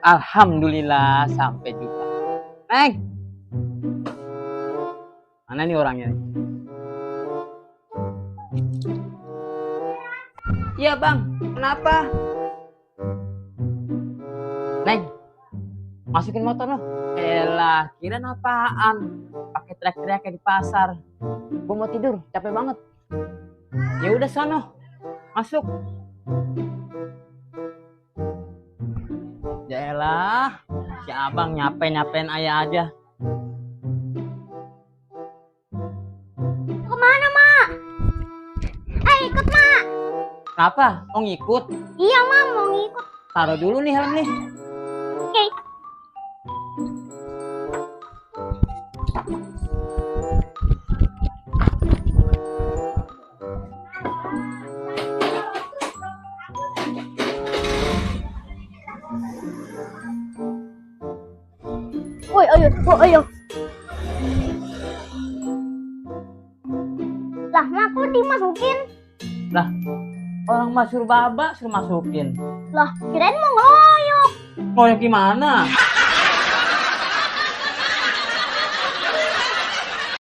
Alhamdulillah sampai juga. Neng, mana nih orangnya nih? Iya bang, kenapa? Neng, masukin motor lo. Elah, kirain apaan? Pakai teriak-teriak kayak di pasar. Gue mau tidur, capek banget. Ya udah sono, masuk. Yaelah, si abang nyapain ayah aja. Kemana, Mak? Ikut, Mak. Kenapa? Mau ngikut? Iya, Mak, mau ngikut. Taruh dulu nih helm nih. Oke. Woi, ayo. Lah, Mak, kok dimasukin? Lah, orang mah suruh baba, suruh masukin. Lah, kirain mau ngeloyok. Mau yang gimana?